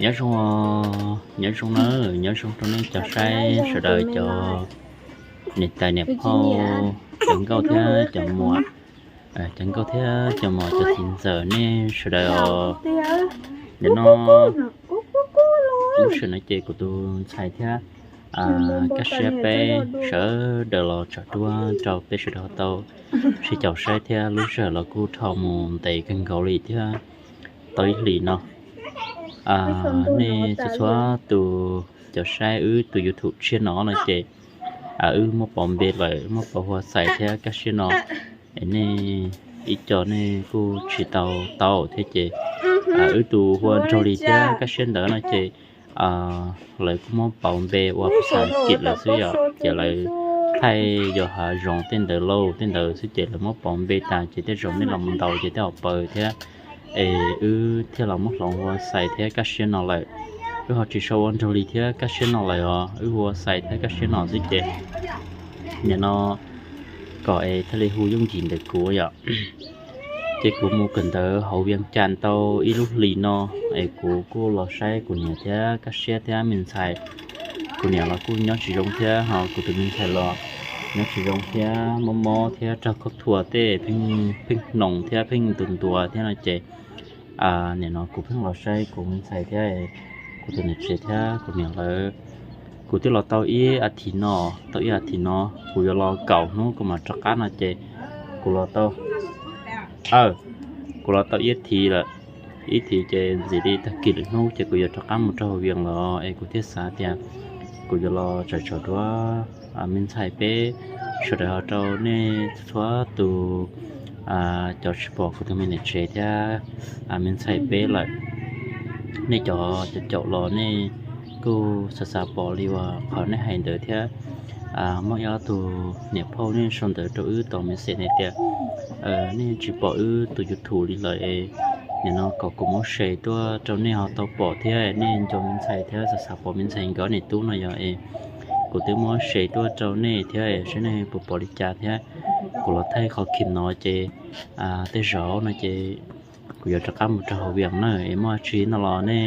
Nyob zoo, nyob zoo nawb, nyob zoo rau nej cov saib sawv daws, cov niam tais niam phauj, cov nkauj thiab cov muam, cov nkauj thiab cov muam, cov txiv ntxawm nej sawv daws os. Nim no lub sij hawm no ces kuv tus ntxhais thiab Kaj Siab peb sawv daws los tsom duab rau peb sawv daws tau sib caum saib thiab lub sij hawm los kuj dhau mus ntev kawg nkaus li thiab tau ib hlis no. Nej txhua txhua tus cov saib wb tus YouTube channel no ces wb muab pauv npe lawm, muab pauv hu ua Xais thiab Kaj Siab no. Es nej ib co nej kuj tsis tau tau thiab ces wb tus hu ua Nraug Lis thiab Kaj Siab ntawd no ces lawv kuj muab pauv npe ua phas xas As kiv lawm xwb yom, ces lawv thaij yos hav zoov tej ntawd lauj tej ntawd xwb ces lawv muab pauv npe tas ces tej zaum nej los mus ntaus ces tej zaum pawv thiab. Es wb thiaj los muab hloov hu ua Xais thiab Kaj Siab no lawm. Wb ho tsis sau ua Nraug Lis thiab Kaj Siab no lawm os, wb hu ua Xais thiab Kaj Siab no xwb ces nim no kom es thiaj li hu yooj yim ntawm kuv yom. Ces kuv mus kawm ntawv hauv Vias Cas tau ib lub hlis no es kuv kuj los saib kuv niam thiab Kaj Siab thiab me ntxhais. Kuv niam los kuj nyob tsis zoo thiab ho kuv tus me ntxhais los nyob tsis zoo thiab, mob mob thiab raug khaub thuas tej pheej hnoos thiab pheej ntuav ntuav thiab no ces nim no kuv pheej los saib kuv me ntxhais thiab kuv tus niam tsev thiab kuv niam lawv. Kuv twb los tau ib as thiv no, tau ib as thiv no kuv yuav los kaum hnub kuv mam rov qab no ces kuv los tau, kuv los tau ib thiv lawm. Ib thiv ces ntxim li tag kis lwm hnub ces kuv yuav rov qab mus rau hauv Vias Cas lawm es kuv thiaj xav tias kuv yuav los tsom tsom duab me ntxhais peb sawv daws ho rau nej txhua tus cov tsis pom kuv tus me niam tsev thiab me ntxhais peb lawm. Nej cov caum caum los nej kuj xav xav pom li uas qhov nej hais ntawd thiab. Muaj ib ob tug niam phauj nej sau ntawv rau wb tom message hais tias nej tsis pom wb tus YouTube li lawm es nim no kom kuv muab share tuaj rau nej ho tau pom thiab nej nco me ntxhais thiab xav xav pom me ntxhais nkawd niam tub no yog es kuv twb muab share tuaj rau nej thiab saib nej puas pom li cas thiab. Kuv los thaij qhov clip no ces tej zaum no ces kuv yuav rov qab mus rau hauv Vias Cas na es muaj tsi no los nej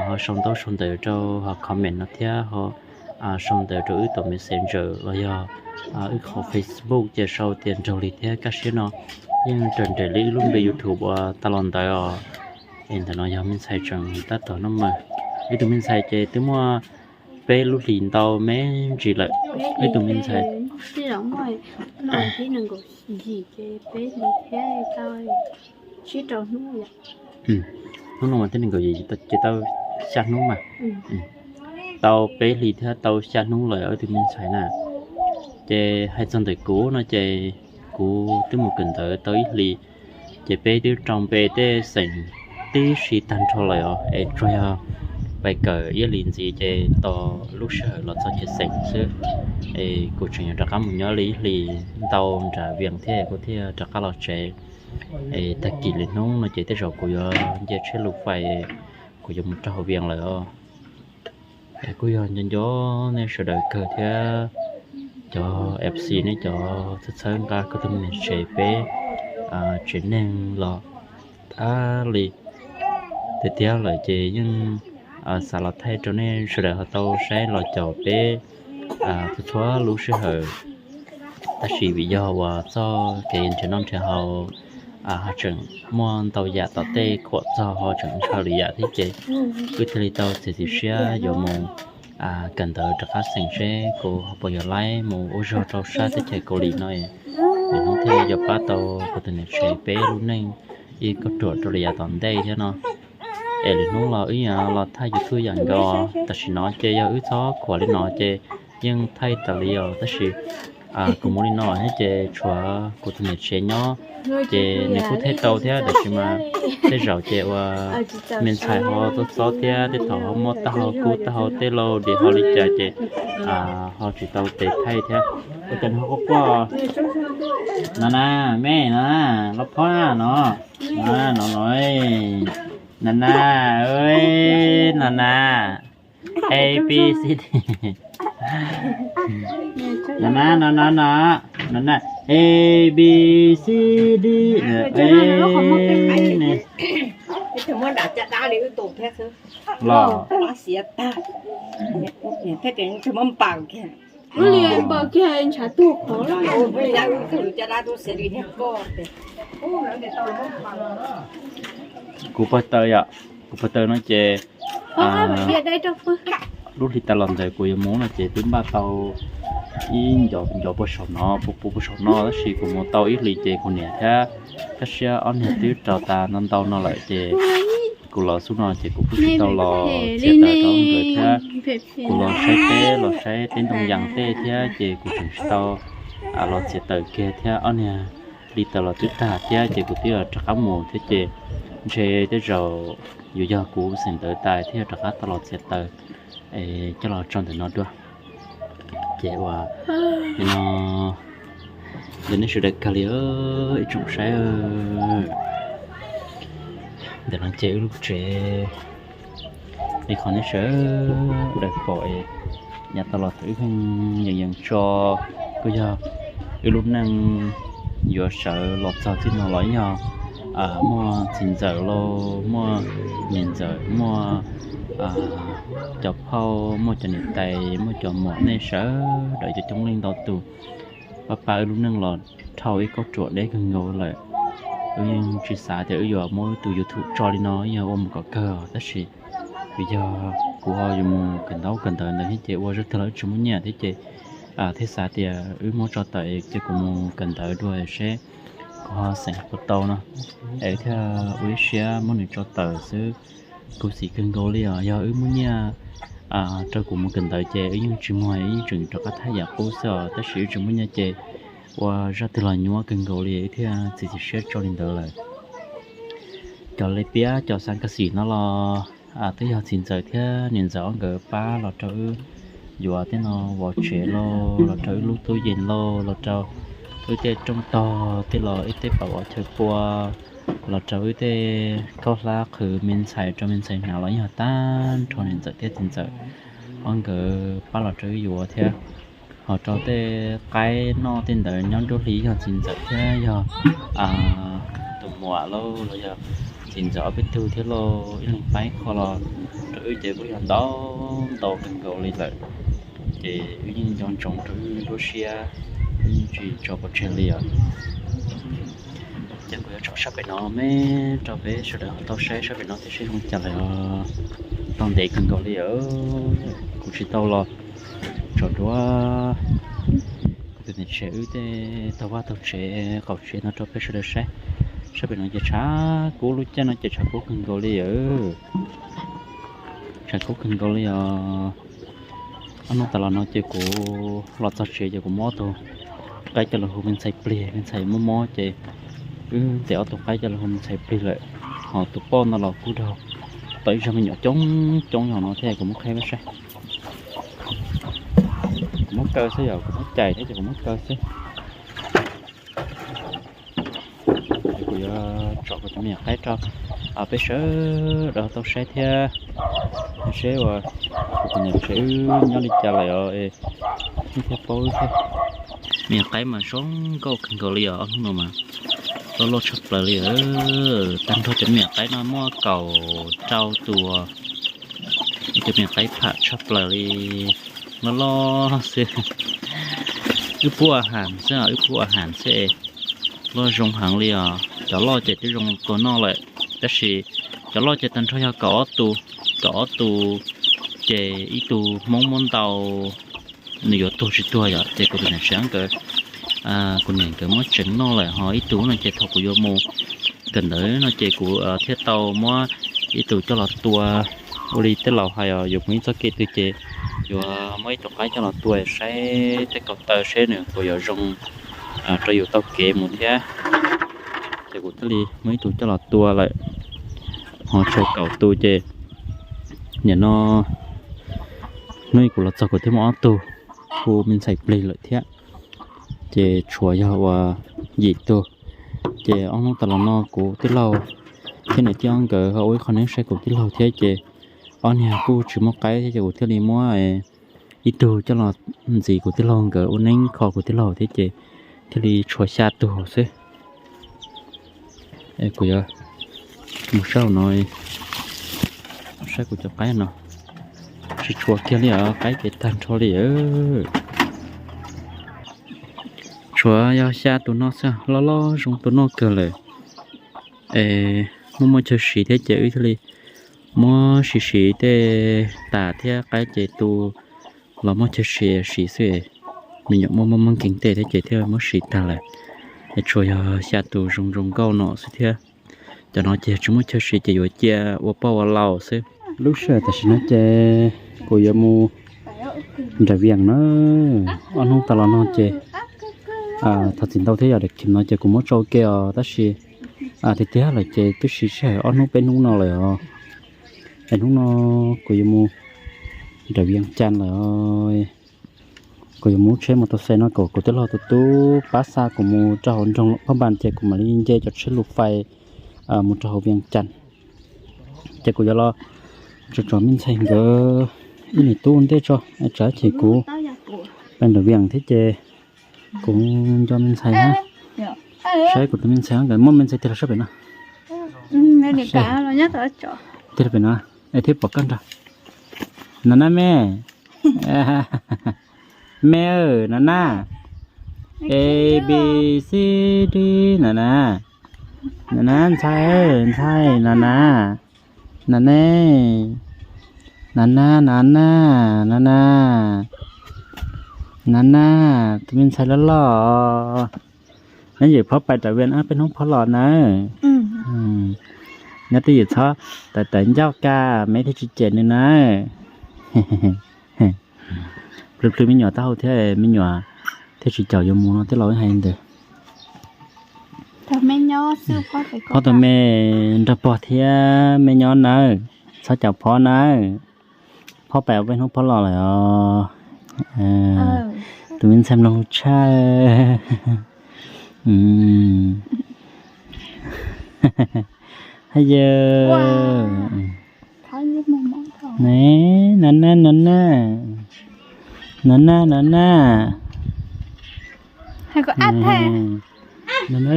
ho sau ntaub sau ntawv rau hauv comment no thiab ho sau ntawv rau wb tom Messenger los yog wb qhov Facebook ces sau tias Nraug Lis thiab Kaj Siab no. Yeej raws nraim li wb lub npe YouTube uas tau los ntawd os. Es ntawm no yog me ntxhais tseem tab tom noj mov. Wb tus me ntxhais ces twb muaj peb lub hlis ntau me ntsis lawm. Wb tus me ntxhais hnub no mas twb nees nkaum yim ces tau xya hnub mas. Tau peb hlis thiab tau xya hnub lawm wb tus me ntxhais na. Ces hais txog ntawm kuv no ces kuv twb mus kawm ntawv tau ib hlis, ces peb twb rau npe tej xeem tib si tag nrho lawm os es tsuas yog pais kawm ib hlis ntxiv ces tos lub sij hawm los txog chaw xeem xwb. Es kuv tseem yuav rov qab mus nyob li ib hlis ntau nram Vias Cas thiab kuv thiaj rov qab los tsev. Es tag kis lwm hnub no ces tej zaum kuv yuav nce tsheb lus fais, kuv yuav mus rau hauv Vias Cas lawm os. Es kuj yog nco nco nej sawv daws kawg thiab cov F C nej cov txhawb txhawb nqa kuv tus me niam tsev peb tsev neeg los tag li tiag tiag lawm ces yeej xav los thaij rau nej sawv daws ho tau saib los caum peb txhua txhua lub sij hawm. Tab sis vim yog uas txog kev nrhiav noj nrhiav haus ho tseem muaj ntau yam tom tej khuam txog ho tseem ntshaw lwm yam thiab ces wb thiaj li tau txiav txim siab yuav mus kawm ntawv rov qab xeem seb kuv ho puas yuav laib mus ua zog rau sab teb chaws Kaus Lim no es hnub thiaj yuav pab tau kuv tus niam tsev peb lub neej ib kauj ruam rau lwm yam tom ntej thiab no. Es lwm hnub los wb yuav los thaij YouTube yam nkaus. Tam sim no ces yog wb txhob khuam li no ces yeej thaij tawm li os, tab sis kuv mus li no thiab ces tshuav kuv tus niam tsev nyob ces nws kuj thaij tau thiab, tab sis mas tej zaum ces ua me ntxhais ho txob txob thiab tej thaum ho muaj taub hau kub taub hau tej lauj dis ho li cas ces ho tsis tau tes thaij thiab. Ua cas nws ho quaj quaj no na, me no na, los phob no, no no, no na, no na, A B C D, no na, no no no, no na, A B C D, los kuv pag taw yom, kuv pag taw no ces lub hli tas los ntawd kuv yuav mus no ces twb npaj tau ib nco puag saum no, puag puag saum no, tab sis kuv mus tau ib hlis ces kuv niam thiab kab siab ob niag twb rau tas ntau ntau no lawm ces kuv los xub no ces kuv kuj tsis tau los txiav taws rau nkawd thiab. Kuv los saib teb los saib teb ntoo yas tej thiab ces kuv tseem tsis tau los txiav taws kiag thiab, ob niag hli tas los twb tag thiab ces kuv twb rov qab mus thiab ces ntshe tej zaum yuav yog kuv xeem ntawv tas thiab rov qab tau los txiav taws coj los tso ntawm no dua. Ces ua no, ntawm nej sawv daws kawg li ib tsoom saib. Ntawm no ces wb lub tsev li qhov nej sawv daws pom es yav tas los thaum wb pheej yees yees tso kuj yog wb lub neej yuav sawv los txog txij no los yog muaj txiv ntxawm lauj, muaj niam ntxawm, muaj cov phauj, muaj cov niam tais, muaj cov muam, nej sawv daws cov coob leej ntau tus pab pab wb lub neej los dhau ib kauj ruam deb kawg nkaus lawm. Wb yeej tsis xav tias wb yuav muab wb tus YouTube tso li no yog ua mus kom kawg, tab sis vim yog kuv ho yuav mus kawm ntaub kawm ntawv ntawd thiab ces ua zaj twg los wb tsis muaj nyiaj thiab ces thiaj xav tias wb muab tso tawm ces kuv mus kawm ntawv dua seb kuv ho xeem puas tau no es thiaj ua ib siab muab nws tso tawm xwb. Khuv xim kawg nkaus li os, yog wb muaj nyiaj rau kuv mus kawm ntawv ces wb yeej tsis muag, wb yeej tseem rov qab thaij yam qub xwb os, tab sis wb tsis muaj nyiaj ces ua zaj twg los nyuaj kawg nkaus li wb thiaj txiav txim siab tso li ntawd lawm. Cov li piab cov xav kas xim no los twb yog txiv ntxawm thiab niam ntxawm ob nkawd pab los rau wb yuav tej no vov tsev lauj, los rau wb lub tub yees lauj, los rau wb tej rooj tog tej los wb tej pam vov chaw pua, los rau wb tej khaub hlab qhwv me ntxhais rau me ntxhais hnav los yog tag nrho niam ntxawm thiab txiv ntxawm ob nkawd pab los rau wb yuav thiab. Ho rau tej qaib noj tej ntawd nyob nruab hli yog txiv ntxawm thiab yog tus muam lauj, los yog txiv ntxawm ob peb tug thiab lauj, ib leeg pab ib qho los rau wb ces kuj yog ntau ntau kawg nkaus li lawm. Ces wb yeej nco ntsoov rau wb lub siab, wb yeej tsis tso pov tseg li os. Ces kuv yuav tso sab pem no me rau peb sawv daws tau saib sab pem no tias seb zoo li cas lawm os. Tau ntev kawg nkaus li os, kuv tsis tau los tso duab kuv tus niam tsev wb tej tog vaj tog tsev qaum tsev no rau peb sawv daws saib. Sab pem no ces tshav kub, lub caij no ces tshav kub kawg nkaus li os. Tshav kub kawg nkaus li os. Ob hnub tas los no ces kuv los txog tsev ces kuv muab ob tug qaib coj los hu me ntxhais plig, me ntxhais mob mob ces wb ntes ob tug qaib coj los hu me ntxhais plig lawm. Ho tus poj no los kuj raug tau ib zag me nyuam coob coob yog no thiab, kuv muab qheb peb saib. Kuv muab kaw xwb yom, kuv muab cais thiab ces kuv muab kaw xwb. Kuv yuav tsom kuv cov me nyuam qaib rau peb sawv daws tau saib thiab, seb uas kuv tus niam tsev wb nyob li cas lawm os, thiaj paub wb thiab. Me nyuam qaib mas zoo nkauj kawg nkaus li os, ob hnub no mas loj loj tshaj plaws li. Tag nrho cov me nyuam qaib no muaj kaum rau tus, cov me nyuam qaib pham tshaj plaws li, loj loj xwb. wb pub a has xwb, wb pub a has xwb. Loj zoo heev li os. Cov loj ces twb zoo tua noj lawm, tab sis cov loj ces tag nrho yog kaum ob tus, kaum ob tus, ces ib tug Hmoob muab ntau, nws yuav tuag tsis tuag yom, ces kuv tus niam tsev nkawd, kuv niam nkawd muab tseev noj lawm, ho ib tug no ces thaum kuv yuav mus kawm ntawv no ces kuv thiaj tau muab ib tug coj los tua. Ua li tej laus hais os, yuav mus ib txoj kev twg ces yuav muab ib tug qaib coj los tua saib tej kaum taw seb nws puas yuav zoo rau yus tau kev mus thiab. Ces kuv thiaj li muab ib tug coj los tua lawm, ho tshuav kaum tus ces nim no hnub kuv los txog kuv thiaj muaj ob tug hu me ntxhais plig lawm thiab, ces tshuav yog uas yim tug. Ces ob hnub tas los no kuv tij laug thiab niam tij ob nkawd ho ua ib qho neeb saib kuv tij laug thiab ces ob niag kuj tsis muaj qaib thiab ces kuv thiaj li muab ib tug coj los ntxiv kuv tij laug nkawd ua neeb kho kuv tij laug thiab ces thiaj li tshuav xya tug xwb. Kuv yuav mus saib no, saib kuv cov qaib no, tsis tshuav kiag li os, qaib ces tag nrho li. Tshuav yog xya tus no xwb, loj loj zoo tua noj kawg lawm. Es muaj muaj chaw siv thiab ces wb thiaj li muab siv siv tej tas thiab, qaib ces tu los muaj chaw siv siv xwb, me nyuam muaj muaj muaj nkees tej thiab ces thiaj muab siv tag lawm. Es tshuav yog xya tus zoo zoo nkauj no xwb thiab. Cov no ces tsis muaj chaw siv ces yuav cia ua poj ua laus xwb. Lub sij hawm tam sim no ces kuv yuav mus nram Vias na, ob hnub tas los no ces thov txim ntau thiab yog daim clip no ces kuv muab tso ua ke os, tab sis tiag tiag lawm ces twb siv sij hawm ob hnub peb hnub no lawm os. Es hnub no kuv yuav mus nram Vias Cas lawm os. Kuv yuav mus tsheb mos tos xais no kom kuv tij laug tus tub pab xa kuv mus rau hauv nroog Phaj Npas ces kuv mam li nce cov tsheb lus fais mus rau hauv Vias Cas. Ces kuv yuav los tso tso me ntxhais nkawd ib niam tub ntej tso, tsam ces kuv pais nram Vias thiab ces kuv nco me ntxhais na. Saib kuv tus me ntxhais nkawd muaj me ntxhais tiag los sab pem no. Tiag los pem no, es thiaj pom koj nrog. No na me, me no na, A B C D no na, no na ntxhais, ntxhais no na, no ne, no na, no na, no na, no na, tus me ntxhais loj loj. Neb yawm phob pais nram Vias peb hnub phob los na. Nyob twj ywm txhob tawv tawv ncauj kaj, meb thiaj tsis cem nws na. Plhws plhws me nyuam taub hau thiab me nyuam thiaj tsis caum yuav mus no, tij laug hais li ntawd. Phob tus me nrog pog thiab me nyob nawb, txhob caum phob nawb. Phob pais peb hnub phob los lawm os. Tus me ntxhais mloog lus tshaj. Haj yawg. Ne, no na, no na, no na, no na, no na,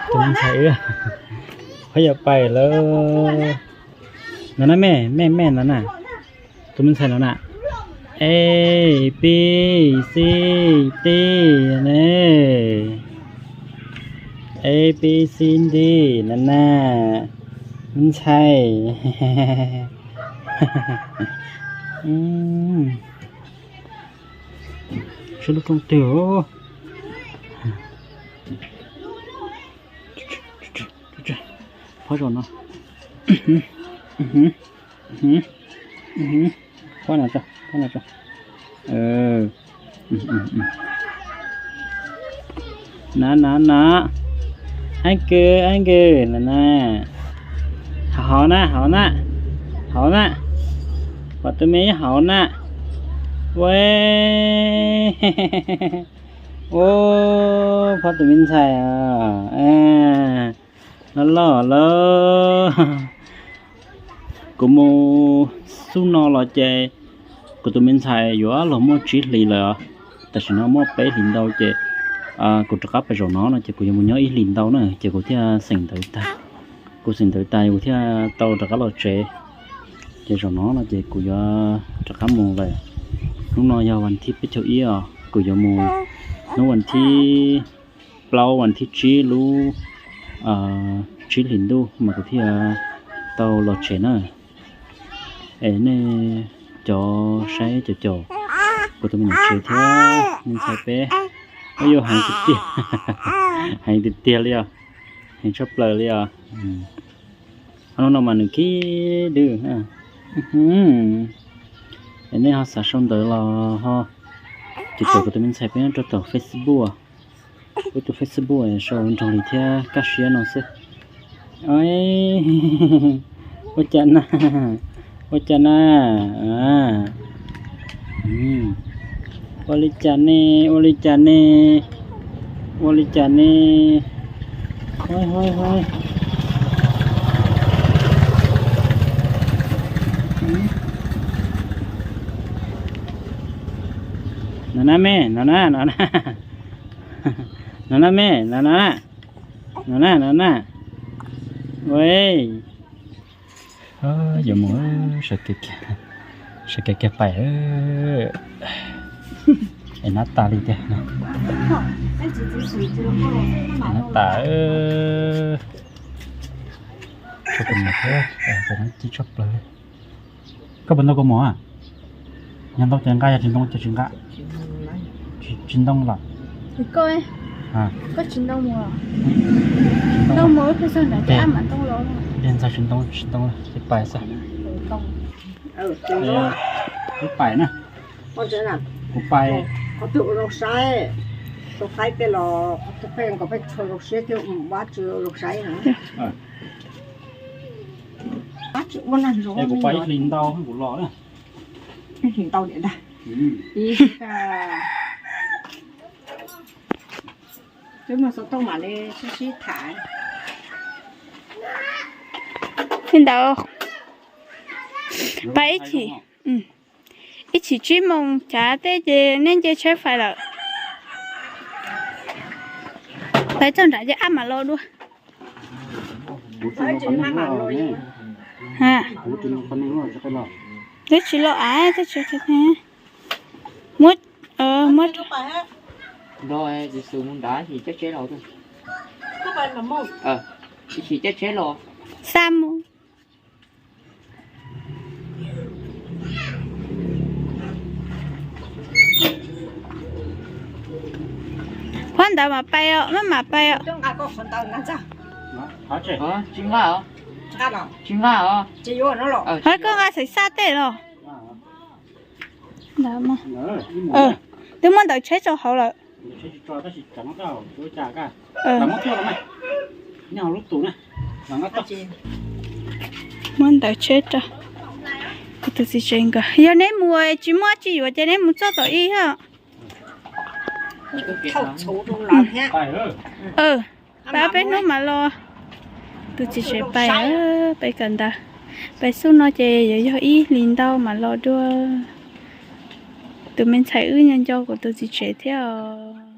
tus me ntxhais wb phob yuav pais lawm. No na me, me me no na, tus me ntxhais no na, A B C D ne, A B C D no na, me ntxhais. Sib lub rooj twg. Phob zaum no. Phob no tso, phob no tso. Na na na, ab kws ab kws na na, hauv na hauv na, hauv na, pom tus me nyob hauv na. Ua, ua, phob tus me ntxhais os. Loj loj lawm. Kuv mus xub no los ces kuv tus me ntxhais yuav luag muaj tsib hlis lawm os. Tam sim no muaj peb hlis ntau ces kuv rov qab pais zaum no no ces kuv yuav mus nyob ib hlis ntau na ces kuv thiaj xeem ntawv tag. Kuv xeem ntawv tas kuv thiaj tau rov qab los tsev. Ces zaum no no ces kuv yuav rov qab mus lawm. Hnub no yog vas thib peb caug ib os, kuv yuav mus hnub vas thib plaub vas thib tsib lub tsib hlis ntuj mas kuv thiaj tau los tsev na. Es nej cov saib cov caum kuv tus me nyuam tsev thiab me ntxhais peb, yuav heev tiag tiag, heev tiag tiag li os, heev tshaj plaws li os. Hnub no mas nws khib dwb. Es nej ho xav sau ntawv los ho caum kuv tus me ntxhais peb nyob rau tom Facebook, kuv tus Facebook sau nrog li thiab kaj siab no xwb. Ua cas na, ua cas na, ua li cas ne, ua li cas ne, ua li cas ne. No na me, no na, no na, no na me, no na, no na, no na. Ua, yuav mus sawv kev kiag pais, es nab tas li tiag. Nab tas, tshaj plaws, tshaj plaws. Koj puas ntau kaus mom? Yog ntau ces nqa, yog tsis ntau ces tsis nqa. Tsis ntoo los? Koj, koj tsis ntoo mus los? Ntoo mus, ntxhais tsis ntoo, tsis ntoo, tsis pais xwb. Wb pais na. Kuv pais. Qhov twg ua zoo saib, rau saib tej los qhov twg pheej nkaus pheej tshua zoo siab thiab mus ua tsis zoo saib na. Ua tsis ua na, es kuv pais ib hlis ntau kuv los na. Ib hlis ntau niam ntag. Twb muaj xov tooj mam li sib sib tham. Li ntawd, pais ib chim, ib chim tsib moos cav teb ces neb nce tsheb fais lawm. Pais txog nram ces ab mam los dua. Twb tsis los av, twb tsis, muab, muab, xa mus. Qhov ntawd mam pais os, maj mam pais os. Tsis nqa os. Tsis nqa os. Qhov koj nqa xaiv xaj tej los. Twb muab ntawv tsheb tso hauv lawm. Muab ntawv tsheb rau kuv tus txiv tsev nkawd. Yog neb mus tsis muaj tsis yuav ces neb mus txoj tom ib os. Pais peb hnub mam los. Tus txiv tsev pais, pais kawm ntawv. Pais xub no ces yuav yog ib hlis ntau mam los dua. Tus me ntxhais wb nco nco kuv tus txiv tsev thiab os.